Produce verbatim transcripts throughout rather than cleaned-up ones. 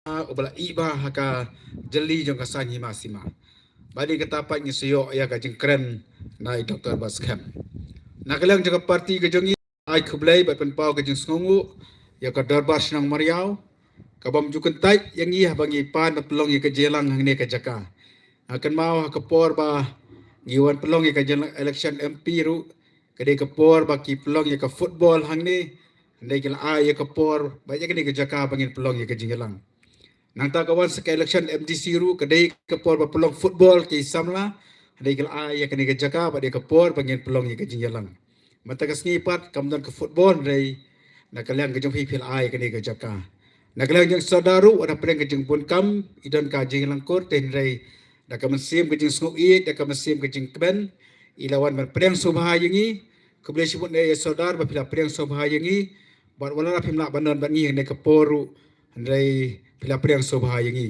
uba la ih bha ha ka jylli jong ka saiñ hima sima. Bad ïa kata pat ngi sa ïoh ïa ka jingkren na i Doctor Batskhem. Na ka liang jong ka parti ka jong ngi, ai khublei bad pynpaw ka jingsngewnguh ïa ka Dorbar Shnong Mariaw, ka bym ju kyntait ïa ngi haba ngi pan bad pynlong ïa ka jingïalang hangne ka jaka. Nga kynmaw ha ka por ba ngi wan pynlong ïa ka jingïalang election M P ruh, ka dei ka por ba ki pynlong ïa ka football hangne, hynrei ki la ai ïa ka por ba ïa kane ka jaka ba ngin pynlong ïa ka jingïalang. Nangta ka wan sa ka election M D C ruh, ka dei ka por ba pynlong football ki samla, hynrei ki la ai ïa kane ka jaka ba dei ka por ba ngin pynlong ïa ka jingïalang. Mynta ka sngi pat kam don ka football, hynrei na ka liang ka jong phi phi la ai ïa kane ka jaka. Na ka liang jong Sordar ruh, wat hapdeng ka jingbun kam i don ka jingïalang kur, te hynrei da ka mynsiem ka jingsngewbha, da ka mynsiem ka jingkmen, i la wan ban pdiang sngewbha ïa ngi. Khublei shibun ïa Sordar ba phi la pdiang sngewbha ïa ngi. Bad wat la phim lah ban don bad ngi ha kane ka por ruh, hynrei phi la pdiang sngewbha ïa ngi.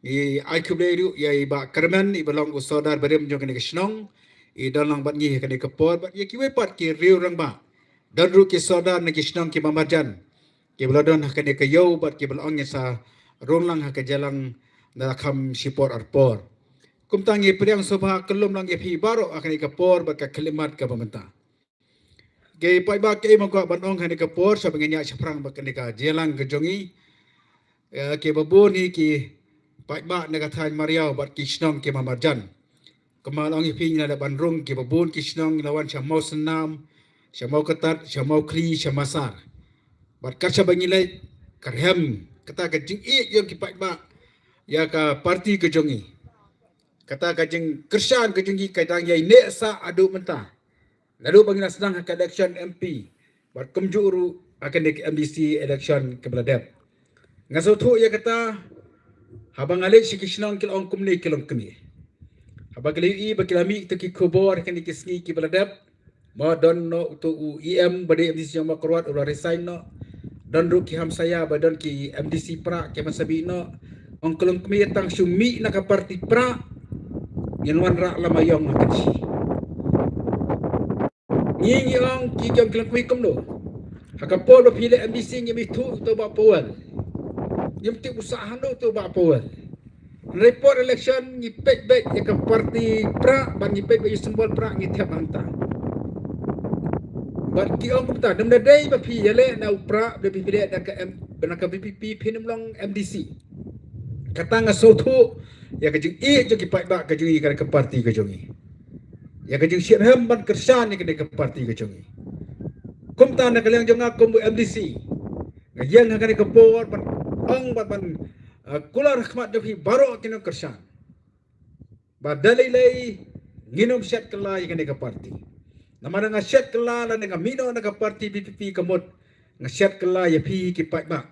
Ngi ai khublei ruh ïa i Bah Kyrmen, iba long u Sordar barim jong kane ka shnong, i don lang bad ngi ha kane ka por, bad ïa kiwei pat ki riew rangbah. Don ruh ki Sordar na ki shnong kiba marjan, kiba la don ha kane ka ïew bad kiba la ong ngi sa rung lang ha ka jingïalang na la kham shipor arpor. Kumta ngi pdiang sngewbha kyllum lang ïa phi baroh ha kane ka por bad ka khyllipmat kaba mynta. Ki paidbah, kaei ba nga kwah ban ong ha kane ka por, shwa ba ngin ïaid shaphrang bad kane ka jingïalang ka jong ngi, eh, kiba bun hi ki paidbah na ka thaiñ Mariaw bad ki shnong kiba marjan. Kumba la ong ïa phi, ngi la dep ban rung, kiba bun ki shnong ngi la wan sha Mawsynram, sha Mawkyntat, sha Mawkhli, sha Masar. Bad kat shaba ngi leit, ka rhem kata ka jingïeit jong ki paidbah ïa ka parti ka jong ngi, kata ka jingkyrshan ka jong ngi ka dang ïai neh sah haduh mynta, naduh ba ngi la sdang ha ka election M P bad kumjuh ruh ha kane ka M D C election kaba la dep. Nga sngewthuh ïa kata, haba nga leit sha ki shnong ki la ong kumne ki longkmie. Haba ki la ïohi ba ki la mih ïa ki khubor ha kine ki sngi kiba la dep, ba don noh uto u E M ba dei M D C jong Mawkyrwat u la resign noh. Don ruh ki hamsaïa ba don ki M D C Prah kiban sa mih noh. Ong ki longkmie, tang shu mih na ka parti Prah, ngin wanrah lama ïong ha Kynshi. Ngi ngi ong ki jong ki longkmie kumno? Ha ka por ba phi leh M D C ngim ithuh ïa uto u Bah Powell, ngim tip u sah hangno uto u Bah Powell. Hynrei por election ngi peit beit ïa ka parti Prah bad ngi peit beit ïa u symbol Prah, ngi thep hangta. Bad ki ong kumta, da ym da dei ba phi ïaleh na u Prah, da phi leh da ka M, na ka V P P, phin ym long M D C. Kata nga sngewthuh ïa ka jingïeit jong ki paidbah ka jong ngi, ka parti ka jong ngi, ïa ka jingshitrhem ban kyrshan ïa kane ka parti ka jong ngi. Kumta na ka liang jong nga kum u M D C, nga ïeng ha kane ka por ban ong, ban, ban, eh, kular ha khmat jong phi baroh ki nongkyrshan, ba da lei lei ngin ym shet kylla ïa kane ka parti. Namar nga shet kylla lane nga mih noh na ka parti V P P ka mut nga shet kylla ïa phi ki paidbah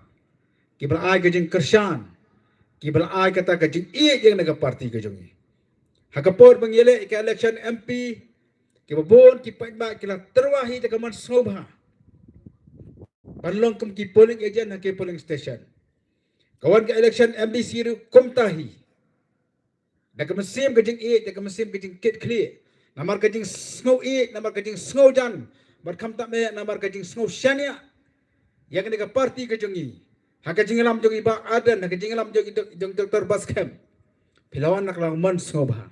kiba la ai ka jingkyrshan, kiba la ai kata ka jingïeit ïa kane ka parti ka jong ngi. Ha ka por ba ngi ïaleh ïa ka election M P, kiba bun ki paidbah ki la tyrwa hi da ka mon sngewbha ban long kum ki polling agent ha ki polling station. Ka wan ka election M D C ruh kumta hi. Da ka mynsiem ka jingïeit, da ka mynsiem ka jingkitkhlieh, namar ka jingsngewïeit, namar ka jingsngewjan, bad khamtam eh namar ka jingsngewshaniah ïa kane ka parti ka jong ngi, ha ka jingïalam jong i Bah Ardent, ha ka jingïalam jong i Dok-, jong Doctor Batskhem, phi la wan na ka liang mon sngewbha.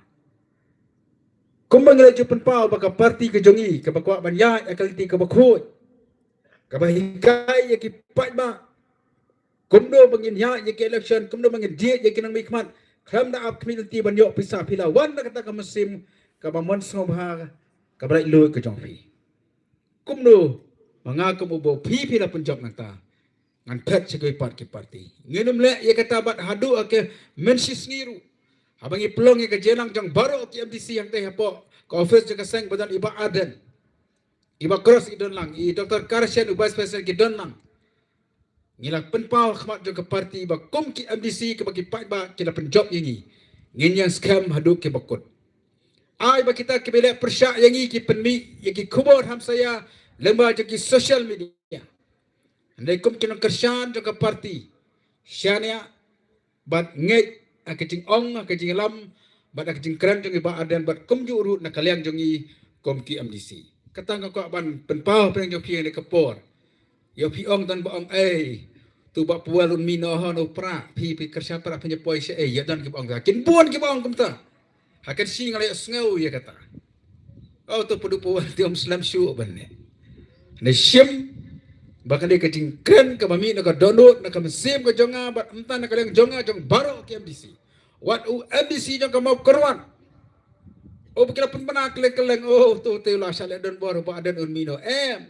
Kumba ngi la ju pynpaw ba ka parti ka jong ngi kaba kwah ban ïaid ha ka lynti kaba khuid, kaba hikai ïa ki paidbah kumno ba ngin ïaid ïa ki election, kumno ba ngin jied ïa ki nongmihkhmat khlem da ap khmih lynti ban ïoh pisa, phi la wan na kata ka mynsiem kaba mon sngewbha, kaba laitluid ka jong phi. Kumno ma nga kum u Bah, phi phi la pynjop nangta, ngan phet sha kiwei pat ki parti. Ngin ym leh ïa kata bad haduh ha ka mynshisngi ruh, haba ngi pynlong ïa ka jingïalang jong baroh ki M D C hangtei hapoh ka office jong ka seng ba don i Bah Ardent, i Bah Cross i don lang, i Doctor Karshen u Vice President ki don lang, ngi la pynpaw ha khmat jong ka parti ba kum ki M D C kiba ki paidbah ki la pynjop ïa ngi, ngin ïeng skhem haduh kiba kut. Ai ba kita kiba leh pyrshah ïa ngi ki pynmih ïa ki khubor hamsaïa lyngba jong ki social media. Hynrei kum ki nongkyrshan jong ka parti, shaniah bad ngeit ha ka jingong, ha ka jingïalam bad ha ka jingkren jong i Bah Ardent, bad kumjuh ruh na ka liang jong ngi kum ki M D C. Kata nga kwah ban pynpaw ha pdeng jong phi ha kane ka por. Ïa phi ong, don ba ong, ei, Tu ba Pu Wal un mih noh ha u Prah, phi phi kyrshan Prah phi ïa poi shaei, ïa don kiba ong kumta. Kin bun kiba ong kumta. Ha kan shi nga la ïohsngew ïa kata. Oh, tu Pu Wal te um slem shuh ban ne. Ne shim ba kane ka jingkren kaba mih na ka dohnud na ka mynsiem ka jong nga bad mynta na ka liang jong nga jong baroh ki M D C. Wat u M D C jong ka Mawkyrwat. Oh, ba ki la pynbna kylleng kylleng, oh, tu te u la shah leh don bor, Bah Ardent un mih noh, em.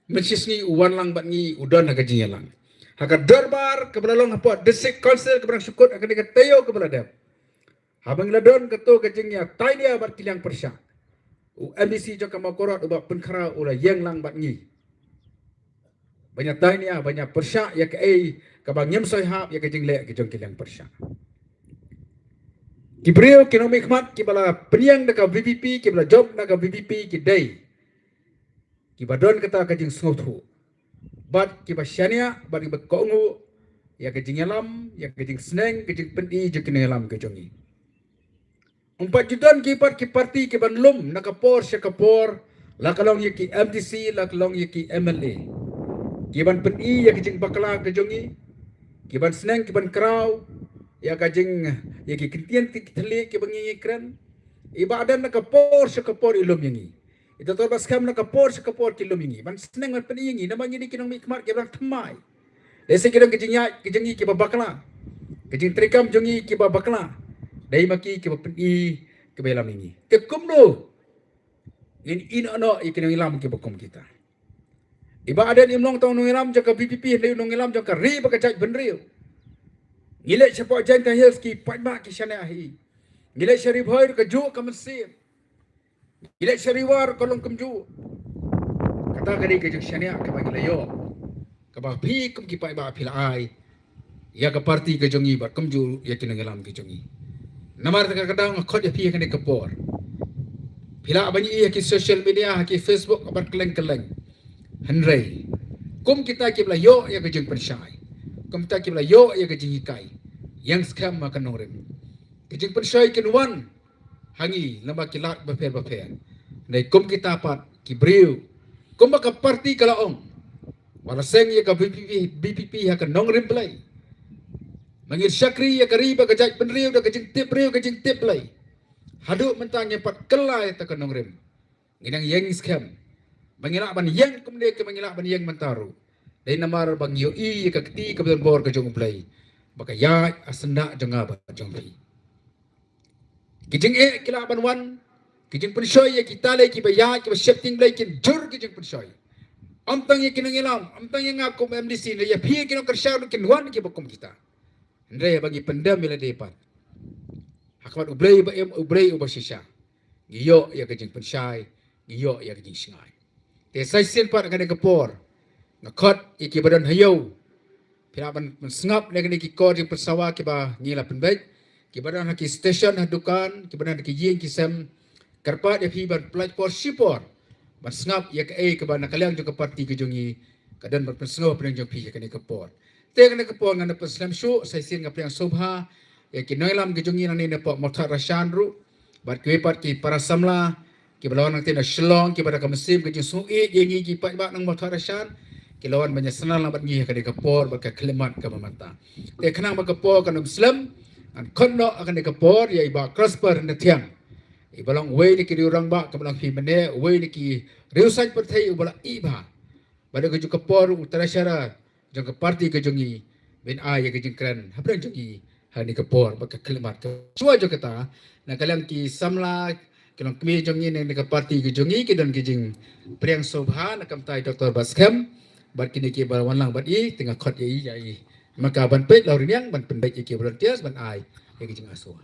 Mynshisngi u wan lang bad ngi, u don ha ka jingïalang. Ha ka dorbar kaba la long hapoh District Council kaba dang shu kut ha kane ka taïew kaba la dep. Haba ngi la don kato ka jingïatainia bad ki liang pyrshah, u M D C jong ka Mawkyrwat u Bah Pynkhraw u la ïeng lang bad ngi ban ïatainia, ban ïapyrshah ïa kaei kaba ngim soi hap ïa ka jingleh ka jong ki liang pyrshah. Ki briew ki nongmihkhmat kiba la pynïeng da ka V P P, kiba la jop na ka V P P ki dei kiba don kata ka jingsngewthuh bad kiba shaniah bad kiba kohnguh ïa ka jingïalam, ïa ka jingsneng, ka jingpyni jong ki nongïalam ka jong ngi. Ym pat ju don ki pat ki parti kiban lum na ka por sha ka por, la ka long ïa ki M D C, la ka long ïa ki M L A, kiban pyni ïa ka jingbakla ka jong ngi, kiban sneng, kiban kraw ïa ka jing, ïa ki kyntien ki thylliej kiba ngi ngi kren. I Bah Ardent na ka por sha ka por i lum ïa ngi. I Doctor Batskhem na ka por sha ka por ki lum ïa ngi ban sneng ban pyni ïa ngi, namar ngi dei ki nongmihkhmat kiba dang thymmai. Lehse ki don ka jingïaid ka jong ngi kiba bakla, ka jingtrei kam jong ngi kiba bakla. Dei ma ki kiba pyni, kiba ïalam ïa ngi. Te kumno ngin ïehnoh ïa ki nongïalam kiba kum kita? I Bah Ardent im long tang nongïalam jong ka V P P, hynrei u nongïalam jong ka ri bad ka jaitbynriew. Ngi leit shapoh Jaintia Hills, ki paidbah ki shaniah hi. Ngi leit sha Ri Bhoi ruh kajuh ka mynsiem. Ngi leit sha Ri War ka long kumjuh. Kata ka dei ka jingshaniah kaba ngi la ïoh, kaba phi kum ki paidbah phi la ai ïa ka parti ka jong ngi bad kumjuh ïa ki nongïalam ki jong ngi. Namar kata ka daw nga khot ïa phi ha kane ka por. Phi lah ban ïohi ha ki social media, ha ki Facebook bad kylleng kylleng. Hynrei kum kita kiba la ïoh ïa ka jingpynshai, kum kita kiba la ïoh ïa ka jinghikai, ïeng skhem ha ka nongrim. Ka jingpynshoi kin wan ha ngi lyngba ki lad bapher bapher. Hynrei kum kita pat ki briew, kumba ka parti ka la ong, wat la seng ïa ka V P P, V P P ha ka nongrim Blei. Ma ngi shakri ïa ka ri bad ka jaitbynriew da ka jingtip briew, ka jingtip Blei. Haduh mynta ngim pat kylla ïa kata ka nongrim. Ngi dang ïeng skhem ba ngi lah ban ïeng kumne, kumba ngi lah ban ïeng mynta ruh. Dei namar ba ngi ïohi ïa ka kti kaba donbor ka jong U Blei ba ka ïaid ha syndah jong nga bad jong phi. Ki jingeh ki lah ban wan, ki jingpynshoi ïa kita lei kiba ïaid, kiba sheptieng Blei, kin jur ki jingpynshoi. Ym tang ïa ki nongïalam, ym tang ïa nga kum M D C, ne ïa phi ki nongkyrshan ruh kin wan kiba kum kita. Hynrei ba ngi pyndem ïa lade pat ha khmat U Blei ba im, U Blei uba shisha. Ngi ïoh ïa ka jingpynshai, ngi ïoh ïa ka jingshngaiñ. Te sa shisien pat ha kane ka por nga khot ïa kiba don ha ïew, phi lah ban, ban sngap na kine ki kor jingpynsawa kiba ngi la pynbeit. Kiba don ha ki station, ha dukan, kiba don ha ki ïing ki sem, kyrpad ïa phi ban pynlait por shipor ban sngap ïa kaei kaba na ka liang jong ka parti ka jong ngi ka don ban pynsngew hapdeng jong phi ha kane ka por. Te ha kane ka por ngan da pynslem shuh, sa shisien nga pdiang sngewbha ïa ki nongïalam ki jong ngi nangne na pdeng Mawthadraishan ruh, bad kiwei pat ki para samla kiba la wan nangtei na Shillong, kiba da ka mynsiem ka jingsngewieit ïa ngi ki paidbah na Mawthadraishan, ki la wan ban ïasaphriang lang bad ngi ha kane ka por bad ka khyllipmat kaba mynta. Te khnang ba ka por kan ym slem, ngan khot noh ha kane ka por ïa i Bah Crisper Nathiang, iba long uwei na ki riew rangbah, kaba long phi mynne, uwei na ki riew saiñ pyrthei uba la ïeh bha. Bad ha kajuh ka por u treasurer jong ka parti ka jong ngi, ban ai ïa ka jingkren hapdeng jong ngi ha kane ka por bad ka khyllipmat. Shuwa jong kata, na ka liang ki samla, ki longkmie jong ngi na ka parti ka jong ngi, ki don ki jingpdiang sngewbha na ka bynta i Doctor Batskhem bad kine kiba wan lang bad i, te nga khot ïa i, ïa i Maka ban peit la u rynïeng ban pynbeit ïa ki volunteers ban ai ïa ki jingasngewbha.